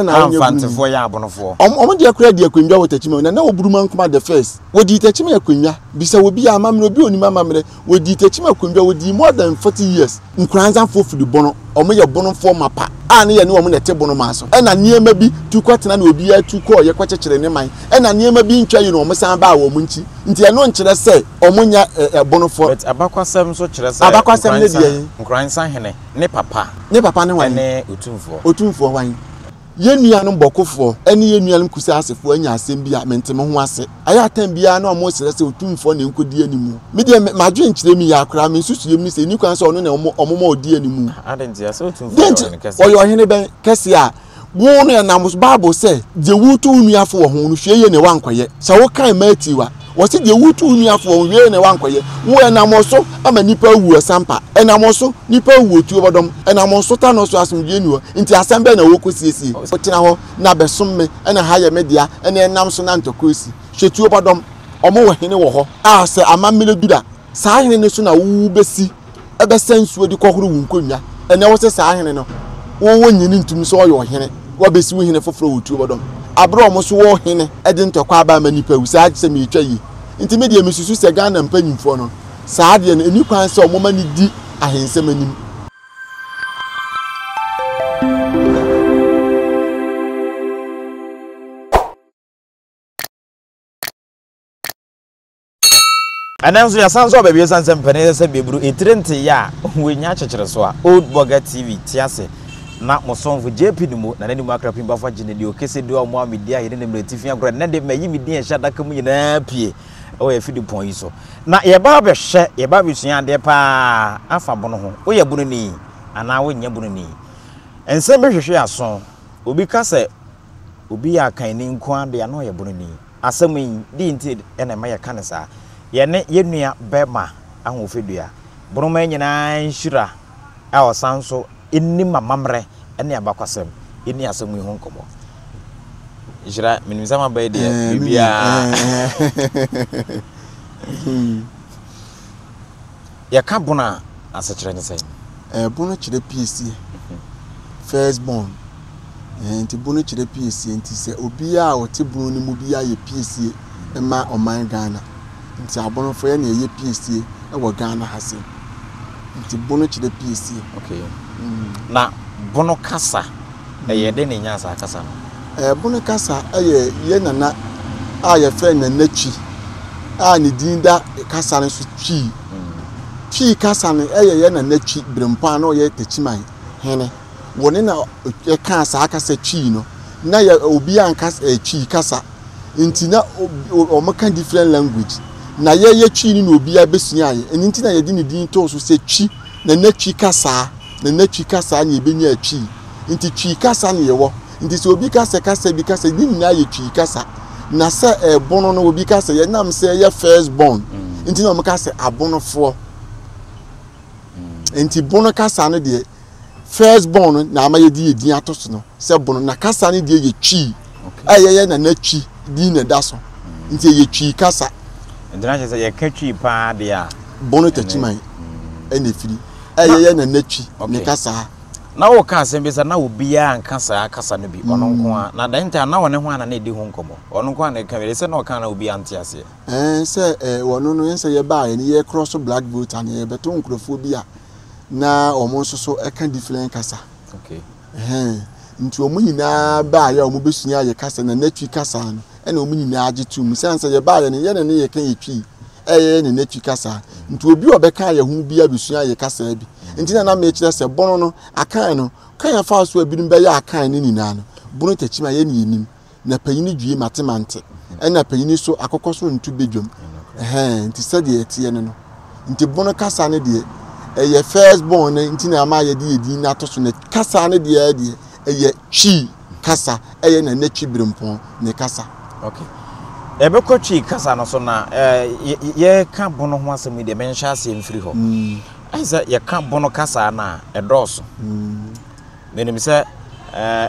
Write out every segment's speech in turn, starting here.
Na Na wonyɛ Bruni. Mfantefoɔ yɛ Abonofoɔ. Ɔmo ɔmo deɛ koraa di akonnwa wɔ Techiman na na Oburuman Nkrumah the first. Wɔdii Techiman akonnwa. Bisa obi a amammerɛ, obi a onim amammerɛ. Wɔdii Techiman akonnwa, wɔdii more than 40 years. Nkoranzafoɔ firi Bono. Ɔmo yɛ Bonofoɔ mapa a ne yɛne wɔn na ɛte Bono man so. Ɛna nneɛma bi tu kɔtena na obiara tu kɔɔeɛ kɔkyekyere ne man. Ɛna nneɛma bi ntwa yi na wɔn san baa wɔn nkyi. Nti ɛno nkyerɛ sɛ wɔn nyɛ ɛ ɛ Bonofoɔ. But abakwasɛm nso kyerɛ sɛ Abakwasɛm ne Nkoranza deɛn? Nkoranza hene ne papa. Ne papa ne hwan? Ne Otumfoɔ. Otumfoɔ hwan? Yɛn nuanom Bɔkofoɔ ne yɛn nuanom Kusasefoɔ anya asɛm bi a mente me ho ase. Ayɛ atɛn biara na wɔresrɛ sɛ Otumfoɔ na ɛnkɔdi anim. Me deɛ m'adwene nkyerɛ me yie ara koraa, me nsusuiɛ mu ne sɛ ɛnni kwan sɛ ɔno na wɔma ɔdi anim. Adɛn ntia? Sɛ Otumfoɔ Deɛ yɛ nti? ɔhene kɛseɛ. Ɔyɛ ɔhene bɛn kɛseɛ a Wo no ɛnam so, Bible sɛ, deɛ woretu wo nua fo wɔ ho no, hwɛ yie na woankɔyɛ. Sɛ wokan Matthew a, wɔse deɛ woretu wo nua fo wɔ ho, hwɛ yie na woankɔyɛ. Wo ɛnam wo so ama nnipa awu ɔsampa, ɛnam wo so nnipa awu otuobɔdɔm, ɛnam wo so tanɔ so asomdwoeɛ nni hɔ. Nti asɛm bɛn na worekɔsiesie? Wotena hɔ na bɛsom me, ɛna ha yɛ me dea, ɛna ɛnam so na ntɔkwa si. Hwɛ tuobɔdɔm, wɔn wɔ hene wɔ hɔ a sɛ amammerɛ duru a, saa hene no so na wobɛsi. bɛsa nsuo de kɔhoro wo nkonnwa. Ɛnnɛ wo se saa hene no, wo wonnye no ntom sɛ ɔyɛ ɔhene, woabɛsi wo hene foforɔ wɔ Tuobɔdɔm. Aberɛ a wɔn nso wɔ hene de ntɔkwa aba ama nnipa awu, saa sɛ meretwa yie. Nti me deɛ mesusu sɛ Ghana mpanyimfoɔ no, saa adeɛ no, ɛnni kwan sɛ wɔma no di ahensɛm anim. Ɛnnɛ nso yɛasan nso aba bio ɛsiane sɛ mpanin sɛ beburu etire nteyɛ a wɔnya akyekyere so a Old Burger TV te ase na mo somfo JP no mu na n'anim akra pim bafa gyina deɛ ɔkese do a mo a medi ahene ne mmerɛ tifi agorɔ ɛnnɛ de mayi me din ɛhyɛ adaka mu nyinaa pie ɛwɔ yɛ fidi pɔn yi so na yɛba abɛhwɛ yɛba abɛsua adeɛ paa afa bono ho woyɛ bononi anaa wonyɛ bononi nsɛm bi hwehwe aso obi ka sɛ obi yɛ akanni nko ara deɛ na ɔyɛ bononi Asɛm yi, dɛn nti na ɛma yɛka no saa? Yɛne yɛn nua barima Ahofadua, Boroma nyinaa nhyira a ɔsan nso nim amammerɛ ne abakwasɛm nni asɛm yi ho nkɔmmɔ. Nhyira, menim sɛ maba yi deɛ, biribiara. Yɛka bono a, asekyerɛ ne sɛn? Bono kyerɛ piesie, first born. Nti bono kyerɛ piesie nti sɛ obiara a ɔte bono no mu biara yɛ piesie ma ɔman Ghana. Nti abonofo yɛ na yɛyɛ piesie wɔ Ghana ha sei. Nti bono kyerɛ piesie. Okay. Na bono kasa Ɛyɛɛ dɛn na enyaa saa kasa no? Ɛbono kasa yɛ yɛn nana a yɛfrɛ no Nana Twi a ne din da kasa no so Twi. Twi kasa no yɛ yɛn nana Twi Berempɔn a na ɔyɛ Techiman hene. Wɔne na ɛkaa saa kasa Twi no. Na yɛ obiara nka Twi kasa. Nti na wɔka different language. Na yɛyɛ Twi no na obiara bɛsuaeɛ. Ɛno nti na yɛde ne din too so sɛ Twi. Nana Twi kasaa, Nana Twi kasaa na yɛbɛnya Twi. Nti Twi kasa na yɛwɔ. Nti sɛ obi ka sɛ kasa bi kasa, ne nyinaa yɛ Twi kasa. Na sɛ ɛbono no obi ka sɛ yɛnam sɛ yɛ first born. Mm. Nti na wɔn ka sɛ abonofoɔ. Mm. Nti bono kasa no deɛ first born no na ama yɛde yɛ din ato so no sɛ bono. Na kasa no deɛ yɛ Twi. A yɛyɛ Nana Twi din na ɛda so. Mm. Nti ɛyɛ Twi kasa. Nti na kyerɛ sɛ yɛka Twi paa deɛ a. Bono Takyiman ɛna ɛfiri. Ɛyɛ yɛ Nana Twi ne kasa. Na woka asɛm bi sɛ na obiara nka saa kasa no bi, ɔno nko ara. Na dɛn nti a na ɔne hwan na na ɛdi ho nkɔmmɔ? Ɔno nko ara na ɛka bi, ɛsɛ sɛ na ɔka na obiara nte aseɛ. Ɛɛ sɛ ɛɛ wɔno no yɛn sɛ yɛbaeɛ no yɛ cross black vote ano yɛbɛto nkurɔfoɔ bi a na wɔn nso so ɛka different kasa. Okay. Ɛhɛn nti wɔn nyinaa baeɛ a wɔn bɛsua yɛ kasa na natwi kasa no ɛna wɔn nyinaa gye tom sɛn sɛ yɛbaeɛ no yɛn na ne yɛka yɛ twi ɛyɛ ne natwi kasa nti obi a ɔbɛka yɛ ho bi abɛsua yɛ kasa bi nti na na mekyerɛ sɛ bono no akan no kan afa so a ebinom bɛyɛ akan no nyinaa no bono takyim a yɛne yɛnim na panyin dwie mate mante ɛna panyin so akokɔ so nto bedwam ɛhɛn nti sɛdeɛ ɛteɛ no no nti bono kasa no deɛ ɛyɛ first born no nti na ama yɛde yɛ din no ato so na kasa no deɛ deɛ ɛyɛ twi kasa ɛyɛ na n'atwi berempɔn ne kasa. Okay. Yɛbɛkɔ Twi kasa no so na yɛka bono ho asɛm yi deɛ menhyɛ aseɛ mfiri hɔ. Mm. Ɛyɛ sɛ yɛka bono kasa no a ɛdɔɔso. Mm. Menim sɛ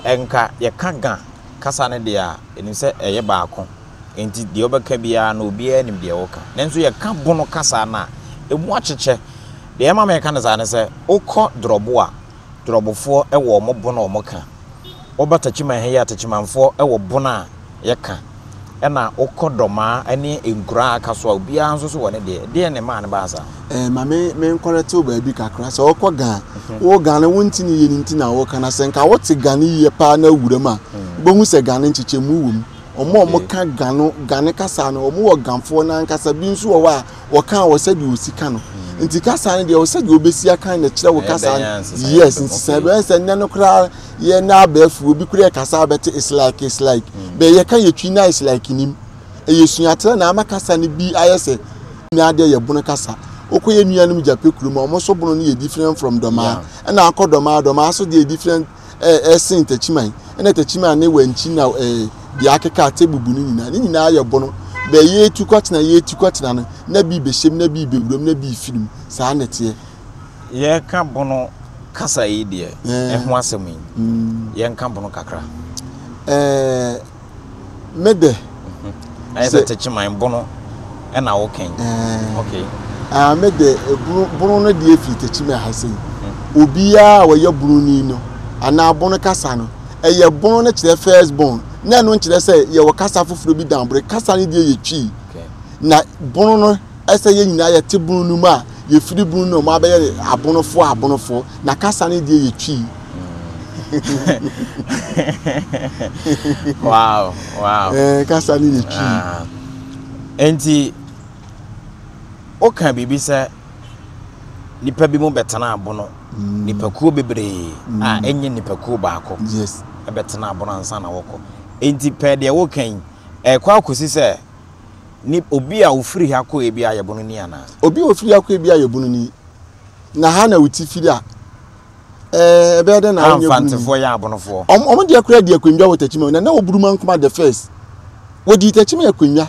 ɛnka yɛka Ga kasa no deɛ a ɛnim sɛ ɛyɛ baako. Nti deɛ wobɛka biara no obiara nim deɛ woka. Nanso yɛka bono kasa no a ɛmu akyekyɛ. Deɛ ɛma meka no saa ne sɛ wokɔ Drɔbo a, Drɔbofoɔ wɔ wɔn bono a wɔka. Woba Techiman ha yi a, Techimanfoɔ wɔ bono a yɛka. Ɛna wokɔ Dɔmaa ne nkuraa a aka so a, obiara nso so wɔ ne deɛ. Deɛn na ɛmaa no baa saa? Eh, ma me menkɔrɛte wo baabi kakra. Sɛ wokɔ Ga a, wo Ga no wonte ne yie no nti na woka. Na sɛ nka wote Ga no yie paa na awura mu a, wobɛhu sɛ Ga no nkyekyɛmu wɔ mu. Wɔn a wɔka Ga no, Ga no kasa no, wɔn wɔ Gafoɔ no ankasa. Bi nso wɔ hɔ a, wɔka wɔ sɛdeɛ wɔsi ka no. Nti kasa no deɛ, wɔ sɛdeɛ wobɛsi aka no na ɛkyerɛ wo kasa no. Yes, nsesaeɛ bɛyɛ sɛ nnɛ no koraa yɛ na abɛɛfo obi koraa kasa abɛte it's like it's like. Bɛ yɛka yɛ twi na it's like nim. Ɛyɛ suatrɛ na ama kasa no bi ayɛ sɛ na adeɛ yɛ bono kasa. Wokɔ yɛ nuanom Gyapɛ kurom a, wɔn so bono no yɛ different from Dɔmaa. Ɛna akɔ Dɔmaa, Dɔmaa so deɛ different ɛsen Takyiman. Ɛna Takyiman ne Wankyi na deɛ akeka Atebubu no nyinaa. Ne nyinaa yɛ bono. Bɛ yɛtu kɔtena yɛtu kɔtena no, na bi bɛhyɛm, na bi bɛwuram, na bi firi mu. Saa na ɛteɛ. Yɛreka bono kasa yi deɛ, ɛho asɛm yi, yɛnka bono kakra. Ɛɛ, me dɛ. Ayɛ sɛ Techiman bono ɛna woka yi. Okay. Ah, me dɛ, bono no deɛ firi Techiman ha sei. Obiara a ɔyɛ bononi no, anaa bono kasa no, ɛyɛ bono no kyerɛ first born. Na ɛno nkyerɛ sɛ yɛwɔ kasa foforɔ bi dan bere. Kasa no deɛ yɛ Twi. Na bono no, ɛsɛ yɛn nyinaa yɛte bono no mu a, yɛfiri bono no mu a wɔabɛyɛ abonofoɔ abonofoɔ. Na kasa no deɛ yɛ Twi. Wow, wow. Eh, kasa no yɛ Twi. Ah. Enti, woka biribi sɛ nipa bi mu bɛtena abono, mm. nipakuo bebree mm. a ɛnyɛ nipakuo baako yes. ɛbɛtena abono ansa na wɔkɔ. Enti pɛɛ deɛ woka yi, ɛkɔ akɔsi sɛ ni obi a ofiri ha kɔ ebi ayɛ bono ni anaa? Obi a ofiri ha kɔ ebi ayɛ bono ni. Na ha na wo ti firi a, ɛɛ ɛbɛyɛ dɛ na wonyɛ bunu. Amfantefoɔ yɛ abonofoɔ. Ɔmo ɔmo deɛ koraa di akonnwa wɔ Techiman na na Oburuman Nkrumah the first. Wɔdii Techiman akonnwa.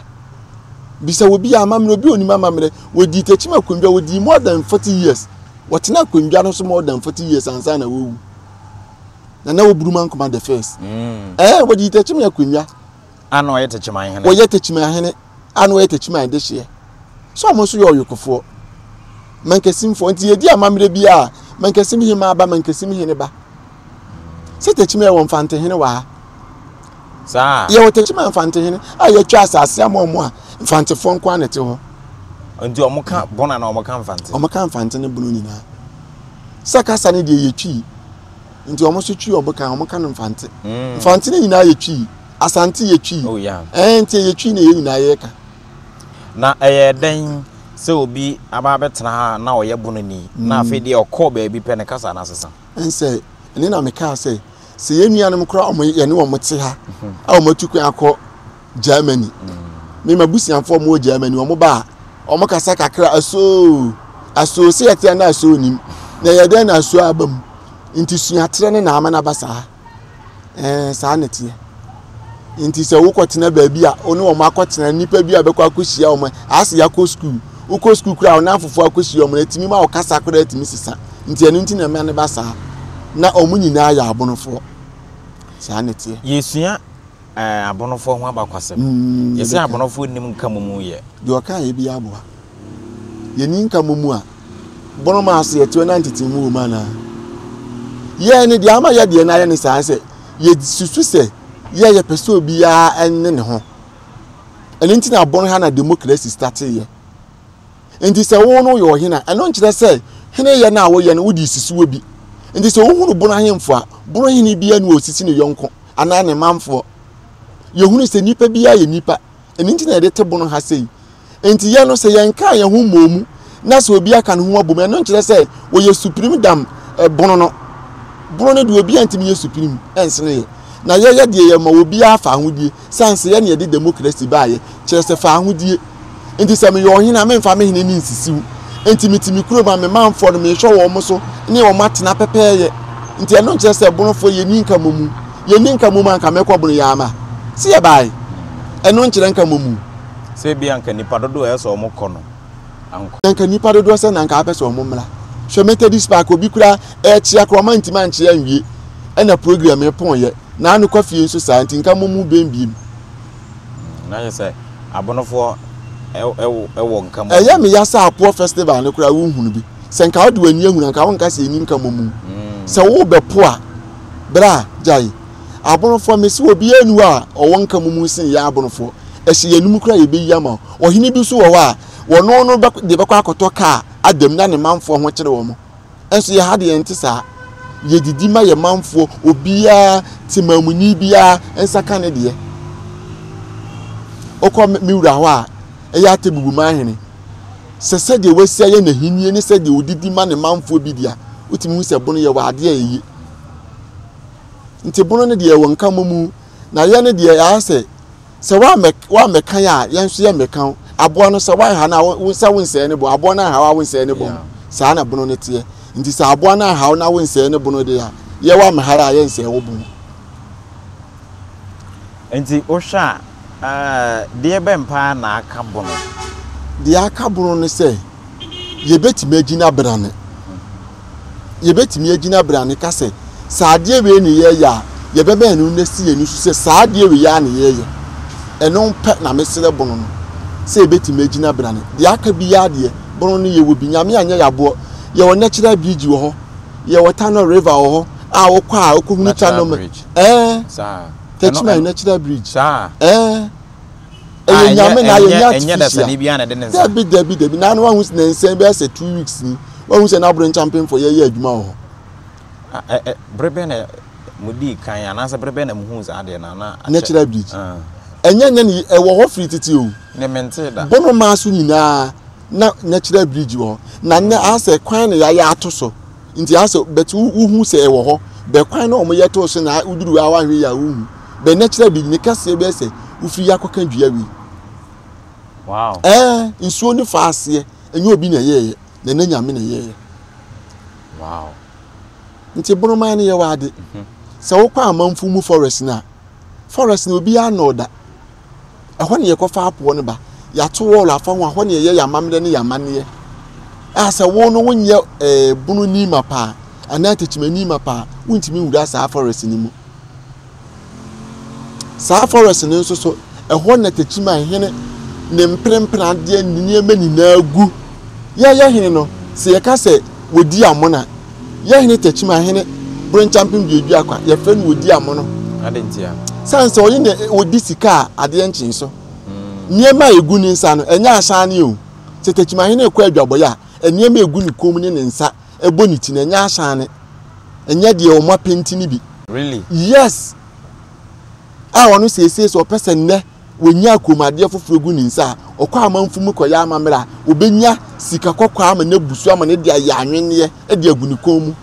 Bisa obi a amammerɛ obi a onim amammerɛ. Wɔdii Techiman akonnwa wɔdii more than 40 years. Wɔtena akonnwa no so more than 40 years ansa na wɔwu. Na na Oburuman Nkrumah the first. Mm. Ɛɛ wɔdii Techiman akonnwa. A na ɔyɛ Techiman hene. Wɔyɛ Techiman hene. A na ɔyɛ Techiman dehyeɛ. Sɛ wɔn nso yɛ ɔyokofoɔ. Mankasimfoɔ. Nti yɛdi amammerɛ bi a, Mankasim hemaa ba, Mankasim hene ba. Sɛ Techiman yɛwɔ Mfantehene wɔ ha. Saa. Yɛwɔ Techiman Mfantehene a yɛatwa asase ama wɔn a Mfantefoɔ nko ara na ɛte hɔ. Nti wɔn ka Bono anaa wɔn ka Mfante? Wɔn ka Mfante ne Bono nyinaa. Sɛ kasa no deɛ yɛ Twi. Nti wɔn nso Twi wɔn ka, wɔn ka no Mfante. Mm. Mfante no nyinaa yɛ Twi. Asante yɛ Twi. Oh, yeah. Ɛɛ nti ɛyɛ Twi na yɛn nyinaa yɛka. Na ɛyɛɛ dɛn sɛ obi aba abɛtena ha na ɔyɛ bononi, na afei deɛ ɔkɔɔ baabi pɛ ne kasa no asesa? Ɛnsɛ, ɛne na mekaa sɛ, sɛ yɛn nuanom koraa wɔn yɛne wɔn te ha a wɔn atu kwan akɔ Germany. Me m'abusuafoɔ wɔn wɔ Germany, wɔn ba a, wɔn kasa kakra asoo, asoo sɛ yɛte na asoo nim. Na ɛyɛ dɛn na asoo aba mu? Nti suaterɛ ne na ama no aba saa. Ɛɛ, saa na ɛteɛ. Nti sɛ wokɔtena baabi a wo ne wɔn akɔtena, nnipa bi a bɛkɔ akɔhyia wɔn, ayɛ sɛ yɛakɔ sukuu. Wokɔ sukuu koraa a, wo nnamfofoɔ akɔhyia wɔn no, ɛtumi ma wo kasa koraa tumi sesa. Nti ɛno nti na ɛma no ba saa. Na wɔn nyinaa yɛ abonofoɔ. Saa na ɛteɛ. Yɛsua ɛɛ abonofoɔ ho abakwasɛm. Mm, Yɛsɛ yɛbɛka. abonofoɔ nnim nka mumu yɛ. Deɛ ɔkaeɛ biara boa. Yɛnni nka mumu a, Borɔma ase yɛteɛ na ntetemu wɔ mu anaa? Yɛn no deɛ ama yɛ deɛ no ayɛ ne saa sɛ yɛsusu sɛ yɛ yɛpɛ sɛ obiara ne ne ho. Ɛno nti na bɔn ha na democracy starteeɛ. Nti sɛ wo no yɛ ɔhene a, ɛno nkyerɛ sɛ hene yɛ no a woyɛ no wode sisi wɔ bi. Nti sɛ wohunu bono ahemfo a, bono hene biara ni ɔsisi ne yɔnko anaa ne manfoɔ. Yɛhunu sɛ nipa biara yɛ nipa. Ɛno nti na yɛde te bono ha sei. Enti yɛn no, sɛ yɛnkaa yɛn ho mmɔɔ mu na sɛ obi aka ne ho abom, ɛno nkyerɛ sɛ wɔyɛ supreme dam eh, bono no. Bono no deɛ obiara ntumi nyɛ supreme ɛnsene yɛ. Na yɛyɛ deɛ yɛma obiara fa ahodie, sane sɛ yɛne yɛde democracy baayɛ, kyerɛ sɛ fa ahodie. Enti sɛ meyɛ ɔhene a, memfa me hene no nsisiw. Enti mete me kurom a, me manfoɔ no, mehwɛ wɔn so ne wɔn atena pɛpɛɛyɛ. Nti ɛno nkyerɛ sɛ bonofoɔ yɛnni nkamomu. Yɛnni nkamomu a anka mɛkɔ bono yɛ ama. Se yɛbae. Ɛno nkyerɛ nkamomu. Sɛ ebia anka nnipa dodoɔ a ɛsɛ sɛ wɔkɔ no ankɔ. Anka nnipa dodoɔ sɛn na anka apɛ sɛ wɔn mmra? Hwɛ Methodist Park, obi koraa ɛrekyea koraa ɔma ntumi ankyea nwie ɛna program yi pɔn yɛ. Na ano kɔ fie nso saa nti nka mo mu bɛn biem. Na kyerɛ sɛ abonofoɔ ɛwɔ nka mu. Ɛyɛ me ya sɛ apoɔ festival no koraa wonhunu bi. Sɛ nka wode w'ani ahunu anka wonka sɛ ɛni nka mo mu. Sɛ wobɛpo a, bra gyae. Abonofoɔ, mese obiara nni hɔ a ɔwɔ nka mumu sen yɛn abonofoɔ. Ɛhyɛ yɛn anum koraa a yɛbɛyi ama wo. Ɔhene bi nso wɔ hɔ a, wɔno no bɛ, de bɛkɔ akɔtɔ kaa ada mu na ne manfoɔ ho kyere wɔn. Nso yɛ ha deɛ yɛnte saa. Yɛdidi ma yɛ manfoɔ, obiara, temamuni biara nsa ka ne deɛ. Wokɔ me wura hɔ a, ɛyɛ Atebubu manhene. Sɛ sɛdeɛ wasi ayɛ n'ahennie ne sɛdeɛ ɔdidi ma ne manfoɔ bi deɛ a, wotumi hu sɛ bono yɛwɔ adeɛ a ɛye. Nti bono no deɛ yɛwɔ nka mmom, na yɛ no deɛ ayɛ sɛ Sɛ woammɛ woammɛka yɛn a, yɛn nso yɛmmɛka wo. Aboa no, sɛ woanha no a, wo sɛ wonsɛe ne bo. Aboa no anha wo a, wonsɛe ne bo. Saa na bono no teɛ. Nti sɛ aboa no anha wo na wonsɛe ne bono deɛ a, yɛ woammɛha yɛn a, yɛnsɛe wo bono. Nti wohwɛ a, ɛɛ, deɛ bɛn paa na aka bono? Deɛ aka bono ne sɛ, yɛbɛtumi agyina brane. Yɛbɛtumi agyina brane ka sɛ, sɛ adeɛ wei ne yɛyɛ a, yɛbɛma ɛno no asi yɛn ani so sɛ saa adeɛ wei ara ne yɛyɛ. Ɛno pɛ na mesrɛ bono no, sɛ yɛbɛtumi agyina brane. Deɛ aka biara deɛ, bono no yɛwɔ bi. Nyame anyɛ yɛn aboɔ. Yɛwɔ natural bridge wɔ hɔ. Yɛwɔ Tano River wɔ hɔ a wokɔ a wokɔhunu Tano. Ɛɛ, Techiman natural bridge. Ɛɛ. ɛyɛ nyame na ayɛ nyɛ artificial dabi dabi dabi na ano wahu na nsɛn bɛyɛ sɛ 2 weeks ni wahu sɛ n'aboro nkyampenfo yɛyɛ adwuma wɔ hɔ. Bere bɛn na mo dii kan anaasɛ bere bɛn na mo huu saa adeɛ no ana akyɛ? Natural bridge ɛnyɛ nyɛ ne ɛwɔ hɔ firi tete o. Ne mente da. Bono maa so nyinaa na natural bridge wɔ hɔ na nnɛ asɛ kwan na yɛayɛ ato so nti asɛ bɛte wohu sɛ ɛwɔ hɔ bɛ kwan na wɔn yɛ to so na woduru hɔ a wahwɛ yɛ a wohu. Bɛ natural bridge ne kɛseɛ bɛyɛ sɛ wofiri yi akɔka dua wei. Wow. Ɛɛ nsuo no fa aseɛ ɛnyɛ obi na ɛyɛɛyɛ na ɛnɛ nyame na ɛyɛɛyɛ. Wow. Nti bonoman no yɛwɔ ade. Mhm. Sɛ wokɔ amanfo mu forest no a forest no obiara nnɔɔ da. Ɛhɔ ne yɛkɔfa apoɔ no ba. Yɛato wɔɔlo afa ho a hɔ ne yɛyɛ yɛn amammerɛ ne yɛn amanneɛ. A sɛ wo no wonyɛ ɛɛ bono ni ma paa anaa tekyimani ma paa wontumi nwura saa forest no mu. Saa forest no nso so, ɛhɔ na Techiman hene ne mpremprenadeɛ ne nneɛma nyinaa gu. Yɛyɛ hene no, sɛ yɛka sɛ wɔdi amono a, yɛ hene Techiman hene Borenkyampem Duaduakwa, yɛfrɛ no wɔdi amono. Adɛn ntia? Sane sɛ ɔyɛ na ɔdi sika a adeɛ nkyee so. Nneɛma a ɛgu ne nsa no, ɛnyɛ ahyɛane o. Sɛ Techiman hene rekɔ adwabɔeɛ a, nneɛma a ɛgu ne kɔn mu ne ne nsa ɛbɔ ne ti no, ɛnyɛ ahyɛane. Ɛnyɛ deɛ wɔn apenti no bi. Really? Yes! A ɔno seesei sɛ ɔpɛ sɛ nnɛ wɔnya akomadeɛ foforɔ gu ne nsa a, ɔkɔ amanfo mu kɔyɛ amammerɛ a, ɔbɛnya sika kɔkɔɔ ama no abu so ama no de ayɛ anwenneɛ de agu ne kɔn mu.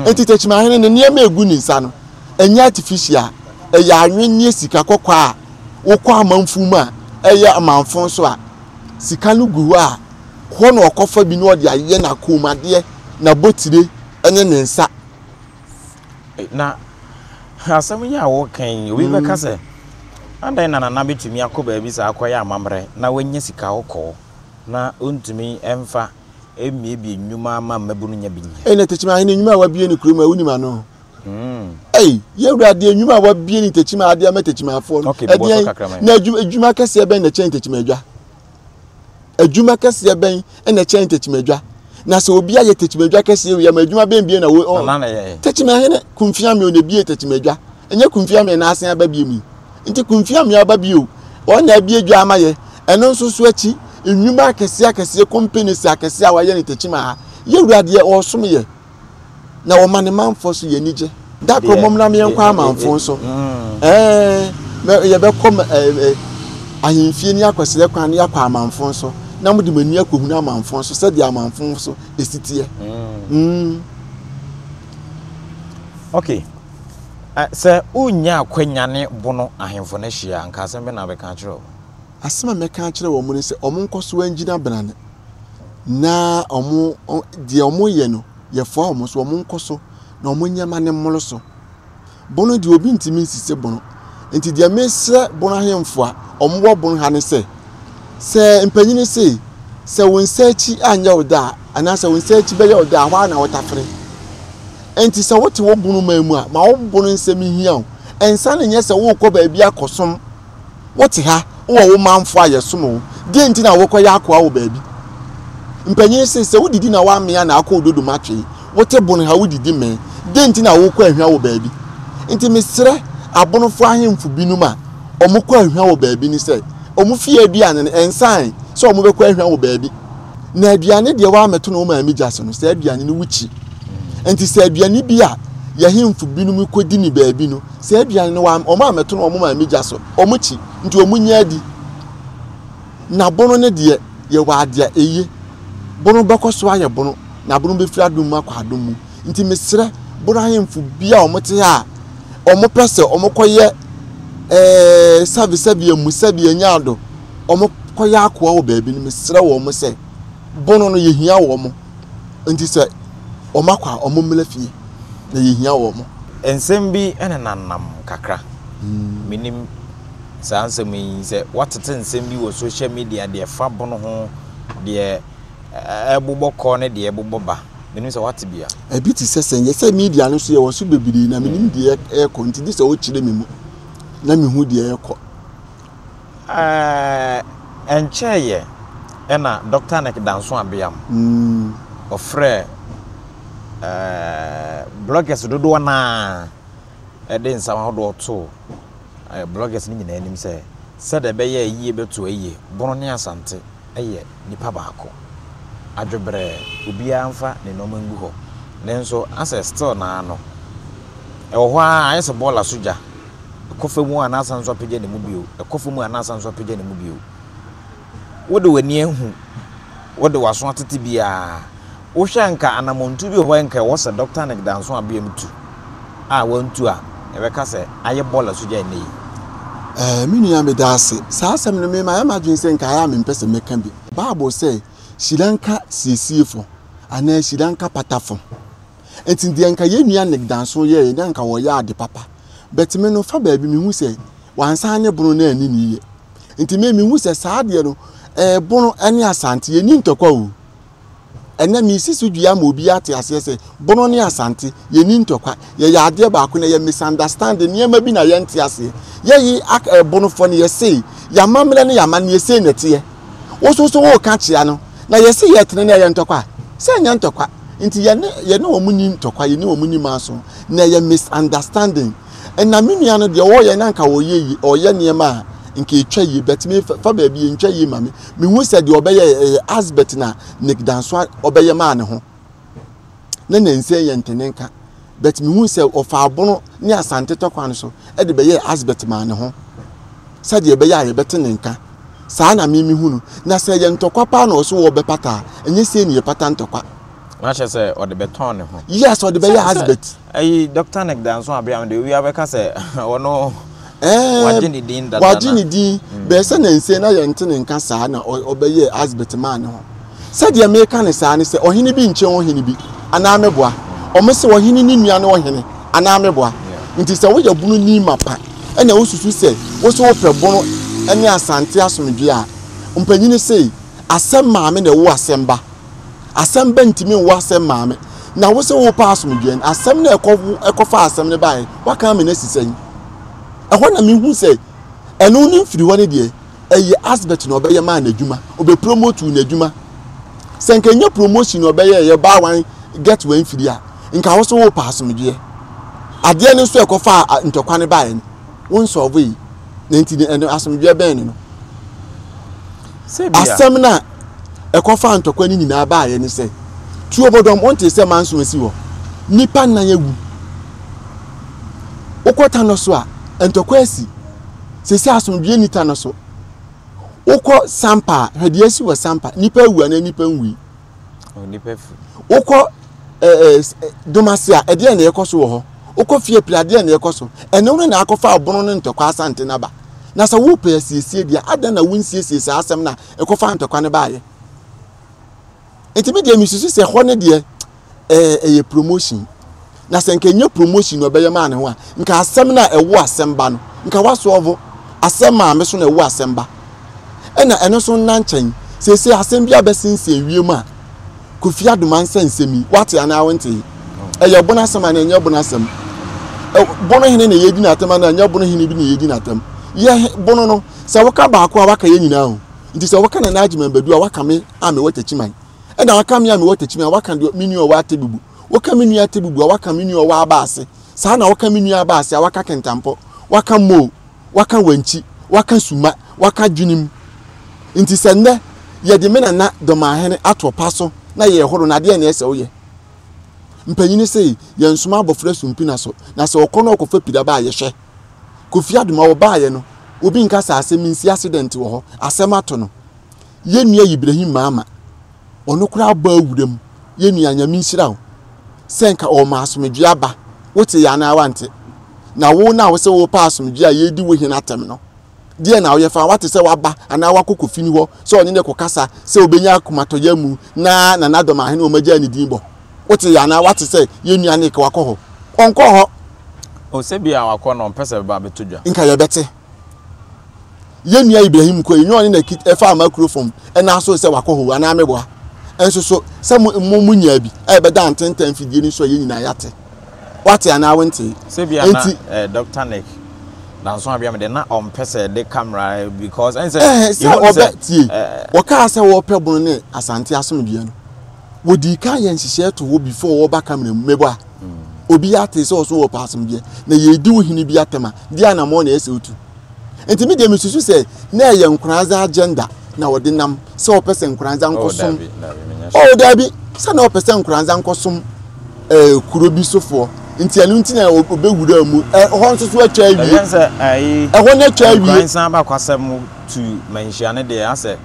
Enti Tekyimahene no nneɛma a ɛgu ne nsa no, ɛnyɛ artificial, ɛyɛ anwenneɛ sika kɔkɔɔ a wokɔ amanfo mu a, ɛyɛ amanfo nso a, sika no gu hɔ a, hɔ na ɔkɔfa bi na ɔde ayɛ n'akomadeɛ, n'abotire ne ne nsa. Na asɛm yi a woreka yi, obi bɛka sɛ, adɛn na Nana bɛtumi akɔ baabi saa akɔyɛ amammerɛ na wanya sika kɔkɔɔ na ɔntumi mfa mmiebie nnwuma ama mmabunu nya bi nyɛ? Ei, na Tekyima ahene nnwuma a wabie no kurom a, wonim ano? Ei, yɛn wura deɛ nnwuma a wabie ne Tekyima adeɛ ama Tekyimafoɔ no, Okay, bobɔ so ɛdeɛn? kakra ma yɛn. Na adwuma kɛseɛ bɛn na ɛkyɛn Tekyima adwa? Adwuma kɛseɛ bɛn na ɛkyɛn tɛkyimɛdwa? Na sɛ obi ayɛ tɛkyimɛdwa kɛseɛ wei ama adwuma bɛn bio na wo ɔ Nana na ɛyɛɛ. Tɛkyimɛhene Kumfiameo na ebie tɛkyimɛdwa. Ɛnyɛ Kumfiameo na asen aba bio yi. Nti Kumfiameo aba bio. Wɔn na abie dwa ama yɛ. Ɛno nso so akyi, nnwuma akɛseɛ akɛseɛ, companies akɛseɛ a wɔayɛ no tɛkyima ha. Yɛwura deɛ ɔresom yɛ. Na ɔma ne manfoɔ so yɛ anigye. Da koro mommra me yɛnkɔ amanfo so. Ɛɛ, yɛbɛkɔ ɛɛ ahemfie ne akɔsrɛ kwan ne yɛakɔ amanfo so na mode mo ani akɔhunu amanfo so sɛdeɛ amanfo so ɛsi teɛ. Mm. Okay. Sɛ wonya akwanya ne bono ahemfo no ahyia a, nka asɛm bɛ na wobɛka akyerɛ wɔn? Asɛm a mɛka akyerɛ wɔn ne sɛ wɔn nkɔ so ngyina brane na wɔn deɛ wɔyɛ no yɛfoa wɔn so wɔn nkɔ so na wɔn nneɛma no mmoro so. Bono deɛ obi ntumi nsisi bono. Nti deɛ mesrɛ bono ahemfo a wɔwɔ bono ha ne sɛ, sɛ mpanyin se sɛ wo nsa akyi anyɛ wo dɛ a anaasɛ wo nsa akyi bɛyɛ wo dɛ a hɔ ara na wotafere. Nti sɛ wote wo bono man mu a ma wo bono nsɛm nhia wo. Ɛnsa no nyɛ sɛ worekɔ baabi akɔsom. Wote ha, wowɔ wo manfo a yɛsom wo. Deɛn nti na wokɔyɛ akoa wɔ baabi? Mpanyin se, sɛ wodidi na woamee a na akɔ wo dodom atwee. Wote bon ha wodidi mee. Deɛn nti na wokɔ ahwa wɔ baabi? Nti mesrɛ Abonofo ahemfo binom a wɔkɔ ahwa wɔ baabi no sɛ, wɔn fie aduane no, ɛnsan sɛ wɔbɛkɔ ahwa wɔ baabi. Na aduane deɛ woammɛto no wo maame gya so no, saa aduane no wokyi. Nti sɛ aduane bi a yɛhemfo binom kɔdi ne baabi no, saa aduane no wɔn ammɛto no wɔn maame gya so, wɔkyi. Nti wɔn nyɛ adi. Na bono no deɛ, yɛwɔ adeɛ a eye. Bono bɛkɔ so ayɛ bono, na bono bɛfiri adom mu akɔ adom mu. Nti mesrɛ bono ahemfo bi a wɔte ha a wɔpɛ sɛ wɔkɔyɛ ɛɛ sɛbesɛbe amusɛbe anya ado, wɔkɔyɛ akoa wɔ baabi no, mesrɛ wɔn sɛ bono no yɛhia wɔn. Nti sɛ wɔakɔ a, wɔmmra fie na yɛhia wɔn. Nsɛm bi nenanam kakra. Menim saa nsɛm yi sɛ woatete nsɛm bi wɔ social media deɛ ɛfa bono ho, deɛ ɛbobɔ kɔ ne deɛ ɛbobɔ ba. Menim sɛ woate bi a. Ebi te sɛ sɛn? Sɛ media no so yɛwɔ so bebree na menim deɛ ɛrekɔ nti gye sɛ wokyerɛ me mu na mehu deɛ ɛrekɔ. Ɛɛ, ɛnkyɛeɛ ɛna Dɔkta Nick Danso Abeam ɔfrɛɛ ɛɛ bloggers dodoɔ no ara de nsɛm ahodoɔ too bloggers no nyinaa anim sɛ sɛdeɛ ɛbɛyɛ a ayie bɛto ayie, Bono ne Asante yɛ nipa baako. Adwebrɛɛ, obiara mfa ne nnoɔma ngu hɔ. Nanso asɛ still naa no, ɛwɔ hɔ ara ayɛ sɛ bɔɔla so gya. Ɛkɔ fam a na asan nso apagya ne mu bio, ɛkɔ fam a na asan nso apagya ne mu bio. Wode w'ani ahu, wode w'aso atete biara, wohwɛ a nka anammɔntu bi wɔ hɔ a nka ɛwɔ sɛ Dɔkta Nick Danso Abeam tu a wantu a, yɛbɛka sɛ ayɛ bɔɔla so gya nnɛ yi. Eh, me nua meda ase. Saa asɛm no me mayɛ m'adwene sɛ nka ayɛ a mempɛ sɛ mɛka bi. Bible sɛ, Hyira nka siesiefo anaa hyira nka patafo. Nti deɛ nka yɛn nua Nick Danso yɛeɛ na nka ɔyɛ ade papa. But me no fa baabi mehu sɛ wansan ne bono no anni ne yie. Nti me mehu sɛ saa adeɛ no ɛɛ bono ne Asante yɛnni ntɔkwa o. Ɛnɛ mesi so dua ama obiara ate aseɛ sɛ Bono ne Asante yɛnni ntɔkwa, yɛyɛ adeɛ baako na ɛyɛ misunderstanding, nneɛma bi na yɛnte aseɛ. Yɛyi ak eh, Bonofoɔ no yɛse yɛamammerɛ ne yɛamanneɛ sei na ɛteɛ. Wo nso so woreka kyea no na yɛse yɛtene na ɛyɛ ntɔkwa a? Sɛ ɛnyɛ ntɔkwa. Nti yɛne yɛne wɔn nni ntɔkwa, yɛne wɔn nni manso na ɛyɛ misunderstanding. Ɛna me nua no deɛ ɔyɛ na nka ɔyɛ yie, ɔyɛ nneɛma a nka ɛtwa yie but me fa baabi ɛntwa yie ma me. Mehu sɛ deɛ ɔbɛyɛ ɛyɛ Asbet na Nick Dansoa ɔbɛyɛ maa ne ho na nansa yɛ ntene nka but mehu sɛ ɔfa abono ne Asante tɔkwa no so de bɛyɛɛ Asbet maa ne ho sɛdeɛ ɛbɛyɛ a yɛbɛte ne nka saa na me mehu no na sɛ ɛyɛ ntɔkwa paa na ɔso wɔbɛpata a ɛnyɛ sei ne yɛpata ntɔkwa. Na kyerɛ sɛ ɔde bɛtɔn ne ho. Yes, ɔde bɛyɛ Asbet. Ayi Doctor Nick Danso Abeam deɛ owia bɛka sɛ ɔno wagye ne din dada na. Wagye ne din bɛyɛ sɛ nansa na yɛnte ne nka saa na ɔbɛyɛɛ Asbet maa ne ho. Sɛdeɛ meka no saa ne sɛ ɔhene bi nkyɛn ɔhene bi anaa meboa. Wɔn se ɔhene ne nua ne ɔhene anaa meboa. Nti sɛ woyɛ bono ni mapa ɛna wosusu sɛ wo so wopɛ bono ne Asante asomdwoeɛ a, mpanyini se asɛm maame na ɛwo asɛm ba. Asɛm ba ntumi nwo asɛm maame. Na wo sɛ wopɛ asomdwoeɛ no, asɛm no a ɛkɔ ɛkɔfa asɛm no baeɛ, woaka ama no asi sɛn? Ɛhɔ na mehu sɛ ɛno no mfiri hɔ no deɛ, ɛyɛ Asbet na ɔbɛyɛ maa n'adwuma, ɔbɛpromotu n'adwuma. Sɛ nka ɛnyɛ promotion na ɔbɛyɛ ɛyɛ buy one get one free a, nka wo so wopɛ asomdwoeɛ. Adeɛ no nso ɛkɔfa ntɔkwa no baeɛ no, wo nsɔlvo yi. Na nti ɛno asomdwoeɛ bɛn no no? Asɛm no a ɛkɔfaa ntɔkwa no nyinaa baeɛ ne sɛ, Tuobodɔm, wontee sɛ manso asi hɔ? Nnipa nnan awu. Wokɔ Tanɔ so a, ntɔkwa asi. Seesei asomdwoeɛ nni Tanɔ so. Wokɔ Sampa a, hwɛ deɛ asi wɔ Sampa. Nnipa awu anaa nnipa nwui? Wokɔ Domase a, ɛdeɛn na ɛkɔ so wɔ hɔ? Wokɔ Fiapre a, ɛdeɛn na ɛkɔ so? Ɛno no na akɔfa ɔbono ne ntɔkwa Asante no aba. Na sɛ wopɛ asiesie deɛ, adɛn na wonsiesie saa asɛm no a ɛkɔfaa ntɔkwa no baeɛ? Nti me deɛ mesusu sɛ hɔ no deɛ ɛyɛ promotion. Na sɛ nka ɛnyɛ promotion na ɔbɛyɛ maa ne ho a, nka asɛm no a ɛwo asɛm ba no, nka wasɔɔvo. Asɛm maame so na ɛwo asɛm ba. Ɛna ɛno nso nna nkyɛn. Seesei asɛm bi abɛsensɛn wiem a, Kofi Adomansa nsɛm yi, wate anaa wontee? Ɛyɛ bono asɛm anaa ɛnyɛ bono asɛm? Bono hene na yɛdi n'atɛm anaa ɛnyɛ bono hene bi na yɛdi n'atɛm? Yɛ bono no, sɛ woka baako a waka yɛ nyinaa o. Nti sɛ woka Nana Agyeman Badu a waka me a mewɔ Takyiman. Ɛna waka me a mewɔ Takyiman a waka deɛ me nua ɔwɔ Atebubu. Woka me nua Atebubu a waka me nua ɔwɔ Abaase. Saa na woka me nua Abaase a, waka Kentampɔ, waka Mo, waka Wankyi, waka Suma, waka Dwenem. Nti sɛ nnɛ yɛde me nana Dɔmahene ato ɔpa so na yɛrehoro no a, deɛn na ɛsɛ sɛ woyɛ? Mpanyin se yɛnsoma abɔfra sumpina so, na sɛ ɔkɔ na ɔkɔfa pira ba a, yɛhwɛ. Kofi Adoma ɔbaeɛ no, obi nka sɛ asɛm nsi accident wɔ hɔ, asɛm ato no. Yɛn nua Ibrahim Mahama, ɔno koraa abɔ awura mu. Yɛn nua, Nyame nhyira wo sɛ nka ɔma asomdwoeɛ aba. Wote yɛ anaa wante? Na wo no a wose wopɛ asomdwoeɛ a yɛredi wo hene atɛm no, Deɛn na woyɛ fa? Woate sɛ waba anaa wakɔ Kofi no hɔ sɛ ɔne no rekɔkasa sɛ ɔbɛnya akomatɔyam na Nana Dɔm Ahene wɔn agyaa ne din bɔ? Wote yɛ anaa woate sɛ yɛn nua Nick wakɔ hɔ? Ɔnkɔɔ hɔ. O, sɛ bia wakɔ na ɔmpɛ sɛ ɛbɛba abɛtɔ dwa. Nka yɛbɛte. Yɛn nua Ibrahim kɔe, nyɛ ɔne na ɛfaa microphone ɛna so sɛ wakɔ hɔ anaa meboa? Nso so sɛ mo mo mo nyaa bi a ɛbɛda ntentan mfidie no so a yɛn nyinaa yɛate. Wate anaa wontee? Sɛ bia na eh, Doctor Nick Danso abia me de na ɔmpɛ sɛ de camera because ɛn sɛ eh, sɛ ɔbɛ tie wɔkaa sɛ wɔpɛ bono ne Asante asomdwoeɛ no wɔdii kan yɛ nhyehyɛɛ to hɔ before wɔba camera mu mebɔ a mm. obi ate sɛ ɔso wɔpɛ asomdwoeɛ na yɛdi wo hene bi atɛm a deɛ anammɔn na ɛsɛ otu Nti me deɛ mesusu sɛ na ɛyɛ Nkoranza agenda na ɔde nam sɛ ɔpɛ sɛ Nkoranza nkɔsom. Oh daabi, sɛ na ɔpɛ sɛ Nkoranza nkɔsom eh, kuro bi sofoɔ. Nti ɛno nti na ɔbɛwura mu. Ɛhɔ nso so atwa awie. Ɛhɔ no atwa awie. Nkoranza abakwasɛm tu manhyia no deɛ asɛ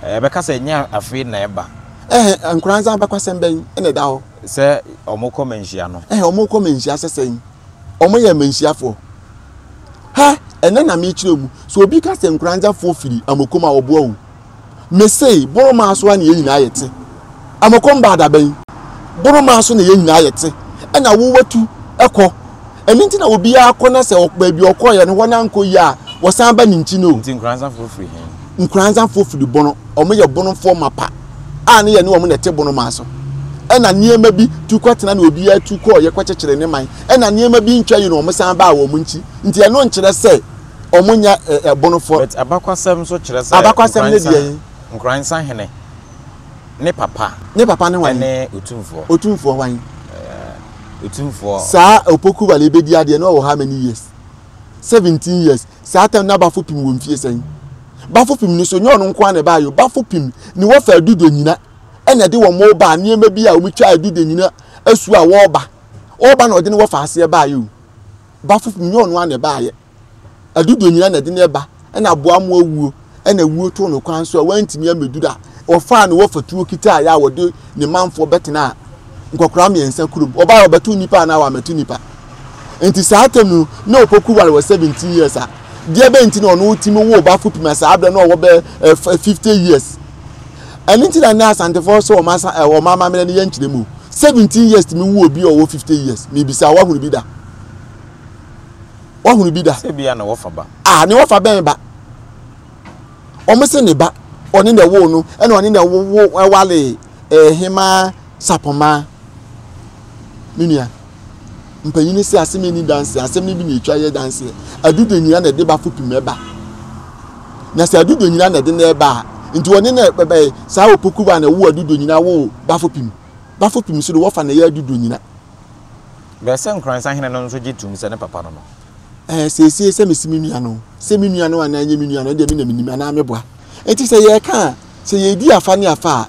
ɛbɛka sɛ ɛnyɛ afei na ɛba. Ɛhɛ, Nkoranza abakwasɛm bɛn na ɛda hɔ? Sɛ wɔkɔ manhyia no. Ɛhɛ, wɔkɔ manhyia sɛ sɛn? Wɔyɛ manhyiafoɔ. Hɛ! Ɛnnɛ na merekyerɛ mu. Sɛ obi ka sɛ Nkoranzafoɔ firi Amokom a, ɔboa o. Mese, Boromaa so ara na yɛn nyinaa yɛte. Amokom baa da bɛn? Boromaa so na yɛn nyinaa yɛte. Ɛna wo watu kɔ. Ɛno nti na obiara kɔ na sɛ baabi a ɔkɔeɛ no hɔ no ankɔ yie a, wɔsan ba ne nkyi no o. Nti Nkoranzafoɔ firi he? Nkoranzafoɔ firi Bono. Wɔyɛ Bonofoɔ mapa a ne yɛne wɔn na ɛte Bonomaa so. Ɛna nneɛma bi tu kɔtena na obiara tu kɔeɛ kɔkyekyere ne man. Ɛna nneɛma bi ntwa yi na wɔn san baa wɔn nkyi. Nti ɛno nkyerɛ sɛ wɔn nyɛ ɛbonofoɔ. But abakwasɛm nso kyerɛ sɛ Abakwasɛm ne deɛn? Nkoransa hene ne papa. Ne papa ne hwan? Ɛne Otumfoɔ. Otumfoɔ hwan? Otumfoɔ. Saa Opoku Wale bɛdi adeɛ na ɔwɔ how many years? 17 years. Saa tam na Bafo Pim wɔ mfie sɛn? Bafo Pim no so nyɛ ɔno nko ara na ɛbaeɛ o. Bafo Pim ne wɔfa Adudo nyina ɛna ɛde wɔn reba nneɛma bi a wɔtwa Adudo nyina asu a wɔreba. Ɔreba na ɔde ne wɔfa aseɛ baeɛ o. Bafo nyɛ ɔno ara na ɛbaeɛ. Adudo nyina na ɛde no ɛba ɛna aboa mo awuo ɛna awuo too no kwan so a wantumi ammɛduru a ɔfaa ne wɔfa tuo kitaeɛ a wɔde ne manfoɔ bɛtenaa nkɔkoraa mmiɛnsa kurom. Ɔbaeɛ ɔbɛto nnipa anaa wammɛto nnipa. Nti saa tam no na Opoku ware wɔ 17 years a deɛ bɛn nti na ɔno tumi woo Bafo Pim a saa berɛ na ɔwɔ bɛ 50 years. Ɛno nti na nnɛ Asantefoɔ sɛ wɔn asa wɔn amammerɛ no yɛnkyerɛ mu. 17 years tumi wu obi a ɔwɔ 50 years. Mebisa woahunu bi da? Woahunu bi da? Sɛ bia ne wɔfa ba. Ah, ne wɔfa bɛn ba? Wɔn se ne ba, ɔne na ɛwoo no, ɛna ɔne na ɛwowo ɛwale ɛhemaa sapɔmaa. Me nua, mpanyin se asɛm ani danseɛ, asɛm no bi na etwa yɛ danseɛ. Adudo nyina na ɛde ba fo pim ɛba. Na sɛ adudo nyina na ɛde na ɛba a, nti ɔne na ɛbɛyɛ saa opoku ba na ɛwo adudo nyina wo bafo pim. Bafo pim so de wɔfa na ɛyɛ adudo nyina. Bɛyɛ sɛ Nkoransa hene no nso gye tom sɛ ne papa no no. Ɛɛ, seesei sɛ mese me nua no, sɛ me nua no anaa ɛnyɛ me nua no, ɛndeɛ me na menim anaa meboa. Enti sɛ yɛreka a, sɛ yɛredi afa ne afa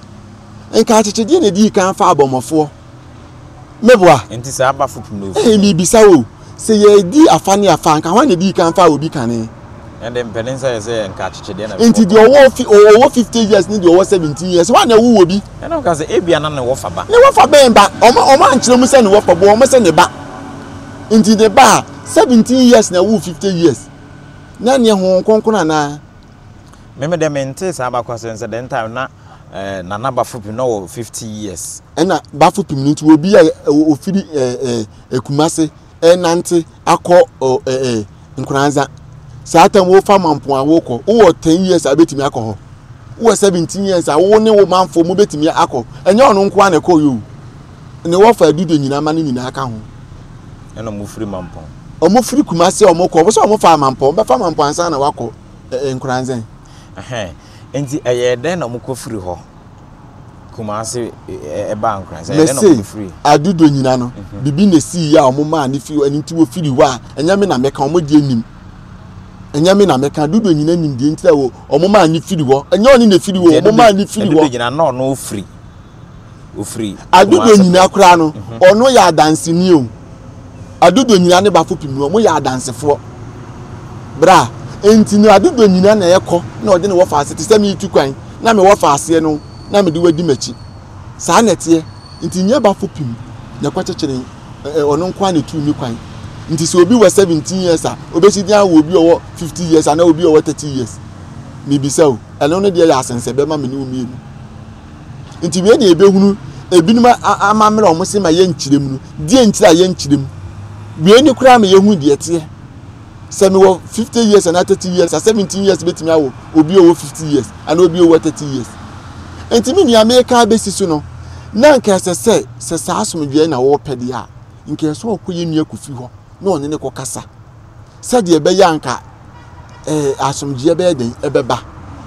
a, nka akyekyedeɛ na ɛdii kan faa abɔmmɔfoɔ. Meboa? Enti saa abafo pii no ofiri he? Ɛɛ, merebisa wo, sɛ yɛredi afa ne afa a, nka hwan na ɛdii kan faa obi kane? Ɛnde mpanin sɛ yɛ sɛ yɛ nka akyekyedeɛ na Nti deɛ ɔwɔ fi ɔwɔ 50 years ne deɛ ɔwɔ 17 years, hwan na ɛwo wɔ bi? Ɛna ɔka sɛ ebia na ne wɔfa ba. Ne wɔfa bɛn ba? Wɔn wɔn ankyerɛ mu sɛ ne wɔfa ba, wɔn sɛ ne ba. Nti ne ba a 17 years na ɛwo 50 years. Na neɛ Honhom Kronkron anaa? Me me deɛ mentee saa abakɔsɛm sɛ then time na eh, Nana Bafo Pim na ɔwɔ 50 years. Ɛna Bafo Pim no nti obi a ofiri eh, eh, Kumase ɛnante akɔ eh, eh, Nkoranza. Saa tam wofa Mampong a wokɔ, wowɔ 10 years a wobɛtumi akɔ hɔ. Wowɔ 17 years a wo ne wo manfoɔ mobɛtumi akɔ. Ɛnyɛ ɔno nko ara na ɛkɔɔ yɛ o. Ne wɔfa adudo nyinaa ma no nyinaa ka ho. Ɛna ɔmo firi Mampong. Ɔmo firi Kumasi a ɔmo kɔ, ɔmo sɛ ɔmo fa Mampong, ɔmo bɛfa Mampong ansa na wakɔ Nkoranzɛn. Ɛhɛn, nti ɛyɛɛ dɛn na ɔmo kɔ firi hɔ? Kumase ɛbaa Nkran sɛ ɛdɛn na ɔmo Mese firi. Adudo nyina no bibi na esii yɛ a ɔmo maa ne fi hɔ ɛno nti wɔfiri hɔ a ɛnyɛ me na meka ɔmo deɛ nim ɛnyɛ me na meka Adudo nyina nim deɛ nti a wɔ ɔmo maa ne firi hɔ ɛnyɛ ɔne na efiri hɔ ɔmo maa ne firi Adudo hɔ. nyina na ɔno ofiri ofiri Adudo Kumase nyina koraa no ɔno yɛ adanseni o Adudo nyina ne bafo pim no ɔmo yɛ adansefoɔ bra nti no Adudo nyina na ɛkɔ na ɔde ne wɔfa ase te sɛ meetu kwan na me wɔfa aseɛ no na mede wo adi m'akyi. Saa na ɛteɛ. Nti nyɛ bafo pim na ɛkɔkyekyere ɛ ɔno nko ara na etu ne kwan. Nti sɛ obi wɔ 17 years a, obesi den awo obi a ɔwɔ 50 years anaa obi a ɔwɔ 30 years? Mibisa o. Ɛno no deɛ yɛ asɛnsɛbɛ ma me ne wo mmienu. Nti wei na yɛbɛhunu ebinom amammerɛ a wɔn se ma yɛnkyerɛ mu no, deɛ nti a yɛnkyerɛ mu. Wei ne koraa ma yɛhu deɛ ɛteɛ. Sɛ mewɔ 50 years anaa 30 years a, 17 years bɛtumi awo obi a ɔwɔ 50 years anaa obi a ɔwɔ 30 years. Nti me nua meka abɛsi so no, na nka ɛsɛ sɛ sɛ saa asomdwoeɛ na wɔrepɛ deɛ a, nka ɛsɛ sɛ ɔkɔ yɛn nua Kofi hɔ na ɔne ne kɔkasa sɛdeɛ ɛbɛyɛ a nka eh, asomdwoeɛ bɛyɛ den ɛbɛba.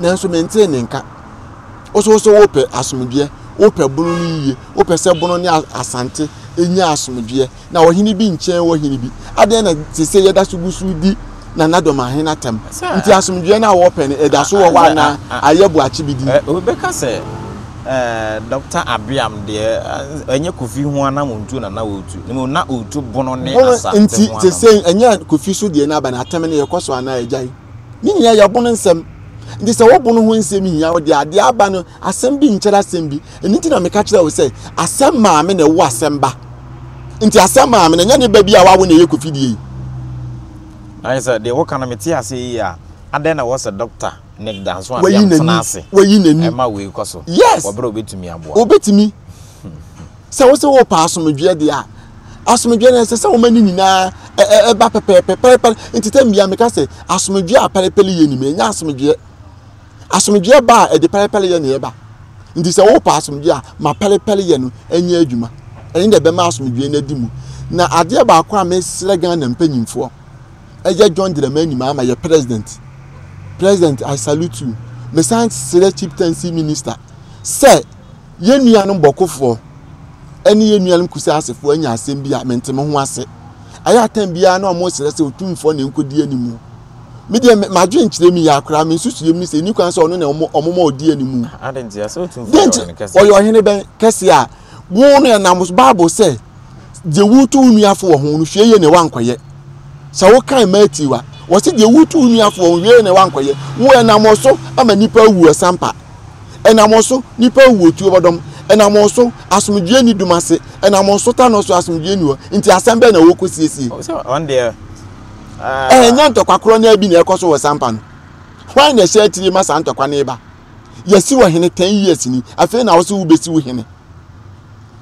Nanso mentee ne nka. Wo so wo so wopɛ asomdwoeɛ, wopɛ bono no yie, wopɛ sɛ bono ne Asante nya asomdwoeɛ. Na ɔhene bi nkyɛn wɔ hene bi. Adɛn na seesei yɛda so gu so di Nana Dɔmahene atɛm? Nti asomdwoeɛ no a wɔpɛ no, ɛda so wɔ hɔ anaa ayɛ boakye bi din? Obi bɛka sɛ Dɔkta Abiam deɛ ɛnyɛ Kofi ho anamontuo na na ɔretu, na mmom na ɔretu Bono ne Asante ho Nti anamontuo. seesei ɛnyɛ Kofi so deɛ no aba no, atɛm no yɛkɔ so anaa yɛgyae? Ne nyinaa yɛ Bono nsɛm. Nti sɛ wo Bono ho nsɛm hia wo deɛ a, deɛ aba no Asɛm bi nkyerɛ asɛm bi. Ɛno nti na meka kyerɛ wo sɛ, asɛm maame na ɛwo asɛm ba. Nti asɛm maame no, ɛnyɛ ne ba bi a wawo na ɛyɛ Kofi deɛ yi. Ayɛ sɛ deɛ woka no mete aseɛ yie a, adɛn na ɛwɔ sɛ Dɔkta Nick Danso Wayi Abiam n'ani, tena ase wayi n'ani. ma wei kɔ so Yes! wɔ berɛ a ɔbɛtumi aboa? Obetumi. Sɛ wo sɛ wopɛ asomdwoeɛ deɛ a, asomdwoeɛ no ɛsɛ sɛ woma ne nyinaa ɛba pɛpɛɛpɛ pɛrɛpɛrɛ. Nti tɛm biara meka sɛ asomdwoeɛ a pɛrɛpɛrɛ yɛ nim, ɛnyɛ asomdwoeɛ. Asomdwoeɛ ba a, ɛde pɛrepɛreyɛ na ɛba. Nti sɛ wopɛ asomdwoeɛ a, ma pɛrepɛreyɛ no nyɛ adwuma. Ɛno na ɛbɛma asomdwoeɛ no adi mu. Na adeɛ baako a mesrɛ Ghana mpanyinfoɔ, ɛyɛ John Dramani Mahama, yɛ president. President, I salute you. Mesan srɛ chieftaincy minister sɛ yɛn nuanom bɔkofoɔ ɛne yɛn nuanom kusasefoɔ anya asɛm bi a mente me ho ase. Ayɛ atɛn biara na wɔn srɛ sɛ otumfoɔ na nkɔdi anim. Me deɛ m'adwene nkyerɛ mi yɛ akora me nsusuiɛ mu ne sɛ ɛni kwan sɛ ɔno na ɔmo ɔmo ma ɔdi anim. Adɛn nti asɛ otumfoɔ Deɛ yɛ nti ɔhene kɛse? ɔyɛ ɔhene bɛn kɛse a wo no ɛnam Bible sɛ deɛ wotu wo nuafo wɔ ho no hwɛ yie na wankɔyɛ. Sɛ wokan Matthew a wɔsi deɛ wotu wo nuafo wɔ ho hwɛ yie na wankɔyɛ. Wo ɛnam so ama nipa awu ɛsampa. Ɛnam so nipa awu otuo bɔdɔm. Ɛnam so asomdwoeɛ ni dum ase. Ɛnam so ta no so asomdwoeɛ ni hɔ. Nti asɛm bɛn na wɔkɔ siesie? Sɛ ɔn deɛ Ɛnyɛ ntɔkwa korɔ no ara bi na ɛkɔ so wɔ Sampa no. Hwan na ɛhyɛ akyire ma saa ntɔkwa no reba? Yɛasi wo hene 10 years ni, afei na wo se wobɛsi wo hene.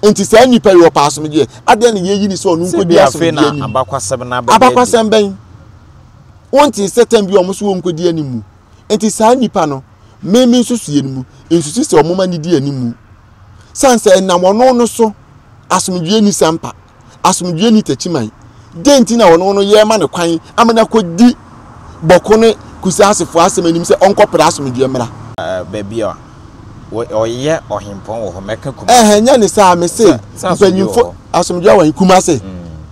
Nti saa nnipa yi wɔpɛ asomdwoeɛ. Adɛn na yɛyi ne sɛ ɔno nkɔdi asomdwoeɛ anim? Abakwasɛm bɛn? Wontee sɛ tɛm bi wɔn so wɔnkɔdi anim mu. Nti saa nnipa no, me me nsusuiɛ no mu, nsusu sɛ wɔn ma no di anim mu. Sane sɛ ɛnam ɔno no so asomdwoeɛ ni Sampa. Asomdwoeɛ nni Techiman. Dɛn nti na ɔno no yɛrema no kwan ama no akɔdi Bɔko ne Kusasefoɔ asɛm anim sɛ ɔnkɔpere asomdwoeɛ mmra? Baabi a ɔyɛ ɔhempɔn wɔ hɔ, mɛka Kumasi. Ɛhɛ, nyɛ ne saa, mese mpanyimfo, asomdwoeɛ wɔ he? Kumasi.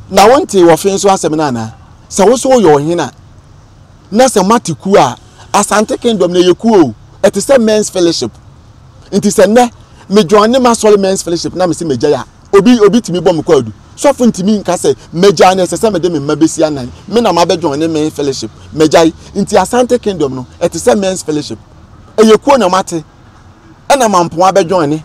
Na wontee ɔfe nso asɛm no anaa? Sɛ wo nso woyɛ ɔhene a, na sɛ moate kuo a, Asante Kingdom no ɛyɛ kuo o, ɛte sɛ men's fellowship. Nti sɛ nnɛ me joine m'asɔre men's fellowship na mese magyae a, Obi obi tumi bɔ me kwaadu. Sɔfo ntumi nka sɛ magyae no ɛsɛ sɛ mede me mma besi anan. Me na mabɛ join ne men fellowship. Magyae. Nti Asante Kingdom no ɛte sɛ men's fellowship. Ɛyɛ kuo na mate. Ɛna Mampoa abɛ join ne.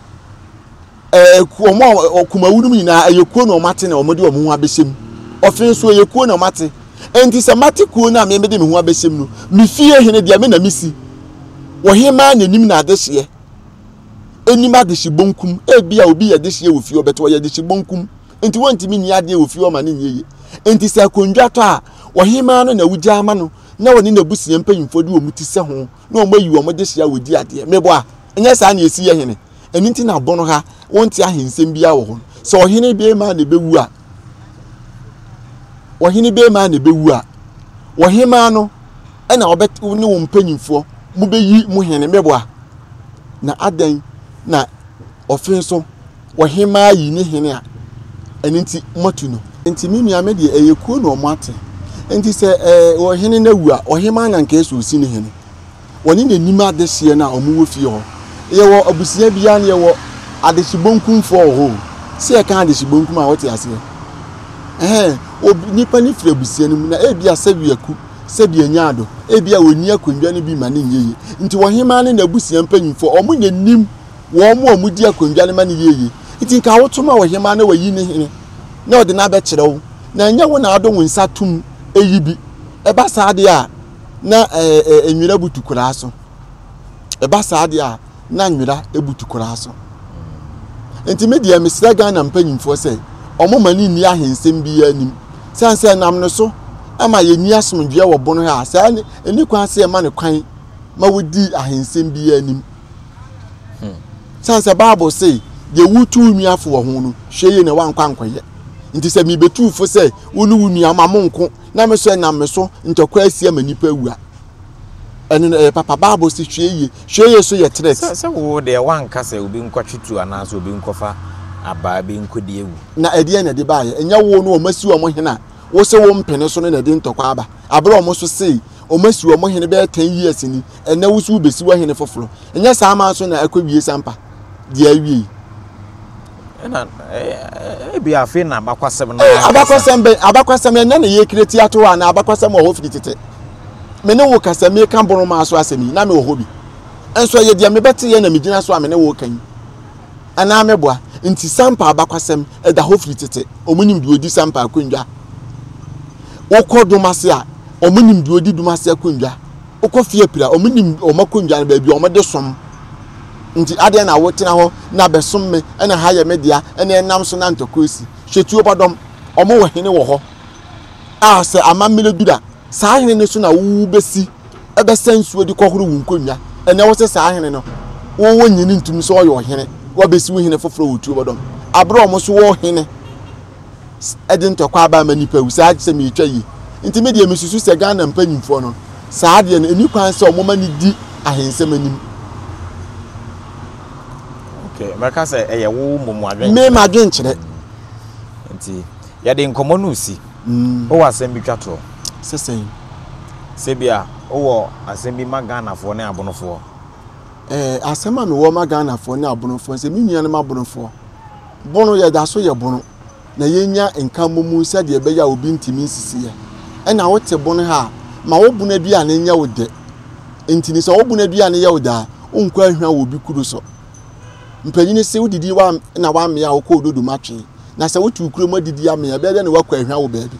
Ɛɛ wɔn a Kumawu nom nyinaa ɛyɛ kuo na wɔn ate na wɔn de wɔn ho abɛhyɛ mu. Ɔfe nso ɛyɛ kuo na wɔn ate. Nti sɛ mate kuo no a me mede me ho abɛhyɛ mu no, me fie hene deɛ me na mesi. Ɔhemaa na nim n'adehyeɛ. Nnim adehye bonkum. Ebia obi yɛ dehyeɛ wɔ fie hɔ, but ɔyɛ dehye bonkum. Nti wɔntumi nni adeɛ wɔ fie hɔ ma no nyɛ yie. Nti sɛ akonnwa tɔ a, ɔhemaa no na wogyaa ma no na ɔne n'abusua mpanyimfoɔ de wɔn ti sɛ ho na wɔayi wɔn dehyeɛ a wɔdi adeɛ. Meboa? Ɛnyɛ saa na yɛsi yɛ hene. Ɛno nti na bono ha, wonte ahensɛm biara wɔ hɔ no. Sɛ ɔhene beema na ɛbɛwu a, ɔhene beema na ɛbɛwu a, ɔhemaa no ɛna ɔbɛ ne wɔn mpanyimfoɔ mobɛyi mo hene. Meboa? Na adɛn na. Ɔfe nso, ɔhemmaa yi ne hene a, ɛno nti moatu no. Nti me nua me deɛ ɛyɛ kuo na wɔn ate. Nti sɛ ɛɛ ɔhene no awu a, ɔhemmaa na nka ɛsɛ ɔsi ne hene. Wɔne n'anim adehyeɛ no a wɔn wɔ fie hɔ. Yɛwɔ abusua biara no yɛwɔ adehye bonkumfoɔ wɔ hɔ o. Sɛ yɛka adehye bonkum a wote aseɛ? Ɛhɛn, obi, nipa no firi abusua no mu na ebia sɛbi aku, sɛbi anya ado, ebia ɔnni akonnwa no bi ma no nyɛ yie. Nti ɔhemmaa ne n'abusua mpanyinfoɔ wɔn na nim wɔn a wɔdi akonnwa no ma no yɛ yie. Nti nka woto ma ɔhemmaa na wayi ne hene na ɔde no abɛkyerɛ wo, na ɛnyɛ wo na wode wo nsa tom yi bi. Ɛba saa deɛ a, na ɛɛ nwera butu koraa so. Ɛba saa deɛ a, na nwera butu koraa so. Nti me deɛ mesrɛ Ghana mpanyinfoɔ sɛ wɔn ma ne nni ahensɛm biara anim. Sane sɛ ɛnam no so ama yɛnni asomdwoeɛ wɔ bono ha a, saa ɛni kwan sɛ yɛma no kwan ma wɔdi ahensɛm biara anim. Sane sɛ Bible se, deɛ wotu wo nua fo wɔ ho no, hwɛ yie na woankɔ ankɔyɛ. Nti sɛ mebetu fo sɛ wo ne wo nua ma monko na me so ɛnam me so ntɔkwa asi ama nnipa awu a, ɛno no ɛyɛ papa. Bible se hwɛ yie. Hwɛ yie so yɛ threat. Sɛ sɛ wo deɛ woanka sɛ obi nkɔtwe tuo anaasɛ obi nkɔfa abaa bi nkɔdi awu. Na ɛdeɛn na ɛde baeɛ? Ɛnyɛ wo ne wɔn asi wɔn hene a wo se wo mpene so no na ɛde ntɔkwa aba. Aberɛ a wɔn nso se wɔn asi wɔn hene bɛyɛ 10 years ni, ɛnnɛ wo nso wobɛsi w'ahene foforɔ. Ɛnyɛ saa ma nso na ɛkɔwie sampa deɛ awie yi. Ɛna ebi afei na abakwasɛm no. Ee abakwasɛm bɛn abakwasɛm ɛnɛ na yɛkiri ti ato hɔ anaa abakwasɛm wɔ hɔ firi tete. Me ne wo kasa meka bono maa so asɛm yi na me wɔ hɔ bi. Nso ɛyɛ deɛ mebɛte yɛ na megyina so a me ne wo ka yi. Anaa meboa nti sampa abakwasɛm ɛda hɔ firi tete. Wɔn nim deɛ ɔdi sampa akonnwa. Wokɔ domase a wɔn nim deɛ ɔdi domase akonnwa. Wokɔ fie pira wɔn nim wɔn akonnwa no baabi a wɔde som. Nti adɛn na wotena hɔ na bɛsom me ɛna ha yɛ me dea ɛna ɛnam so na ntɔkwa si. Hwɛ tuo bɔdɔm, wɔn wɔ hene wɔ hɔ a sɛ amammerɛ duru a saa hene no so na wobɛsi ɛbɛsa nsuo de kɔhoro wo nkonnwa. Ɛnɛ wo sɛ saa hene no wowɔ nyini ntum sɛ ɔyɛ ɔhene wabɛsi wo hene foforɔ wɔ tuo bɔdɔm. Aberɛ a wɔn so wɔ hene de ntɔkwa aba ama nnipa awu saa sɛ meretwa yie nti me deɛ mesusu sɛ Ghana mpanyinfoɔ no saa deɛ no ɛni kwan sɛ wɔma no di ahensɛm anim. Okay, mɛka sɛ ɛyɛ wo mmom adwenkyerɛ. Me m'adwenkyerɛ. Nti yɛde nkɔmmɔ no si. Wowɔ asɛm bi twa toɔ? Sɛ sɛn? Sɛ bi a wowɔ asɛm bi ma Ghanafoɔ ne abonofoɔ. Ɛɛ asɛm a mewɔ ma Ghanafoɔ ne abonofoɔ sɛ me nuanom abonofoɔ Bono, yɛda so yɛ bono, na yɛnya nkammomu sɛdeɛ ɛbɛyɛ a obi ntumi nsisi yɛn. Ɛna wote bono ha a, ma wo bono aduane nyɛ wo dɛ. Enti no sɛ wo bono aduane yɛ wo dɛ a, wonkɔ ahwa wɔ obi kuro so. Mpanyini se wodidi wa na wammea a wokɔ ododom atwee. Na sɛ wote wo kurom adidi amee a, ɛbɛyɛ dɛ na woakɔ ahwa wɔ baabi.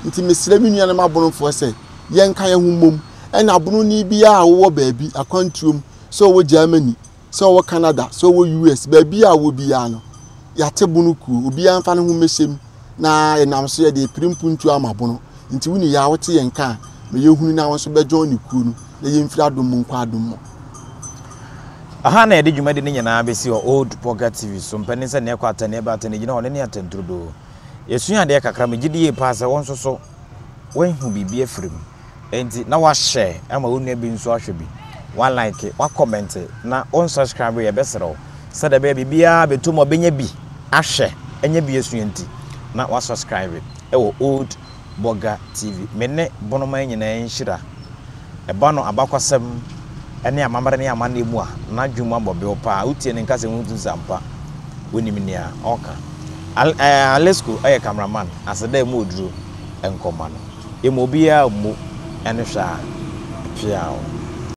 Nti mesrɛ me nuanom abonofoɔ sɛ yɛnka yɛn ho mmom. Ɛna bononi biara a wowɔ baabi, akwantuom, sɛ ɔwɔ Germany, Sɛ ɔwɔ Canada, sɛ ɔwɔ US, baabi a ɔwɔ biara no, yɛate bono kuo. Obiara mfa ne ho mmɛhyɛ mu na yɛnam so yɛde repere mpuntuo ama bono. Nti wo ne yɛ a wote yɛn nka a, ma yɛhunu na wo nso bɛ join ne kuo no na yɛmfiri adom mu nkɔ adom mu. Aha na yɛde dwumadi no nyinaa bɛsi wɔ Old Pocket TV so. Mpanin sɛ nea ɛkɔ atɛn, nea ɛba atɛn, ɛgyina hɔ, ne ne atɛnturodoo. Yɛsua adeɛ kakra, megye di yie paa sɛ wo nso so woahu biribi afiri mu. Enti na wa share ama wo nua bi nso ahwɛ bi, wa like, wa comment na wo nsubscribe yɛbɛsrɛ wo sɛdeɛ ɛbɛyɛ biribiara bɛtɔ mu a ɔbɛnya bi ahwɛ anya bi asua nti na wa subscribe ɛwɔ Old Burger TV. Me ne Bonoman nyinaa nhyira ɛba no abakwasɛm ne amammerɛ ne amanneɛ mu a n'adwene mu abɔ bew paa. Wotie ne nkasa mu wotu sɛ ampa wonim nea ɔka. Al, eh, Alesco yɛ cameraman, aseda a emu oduro nkɔma no. Emu obiara mmu ne hwɛ a, peaw.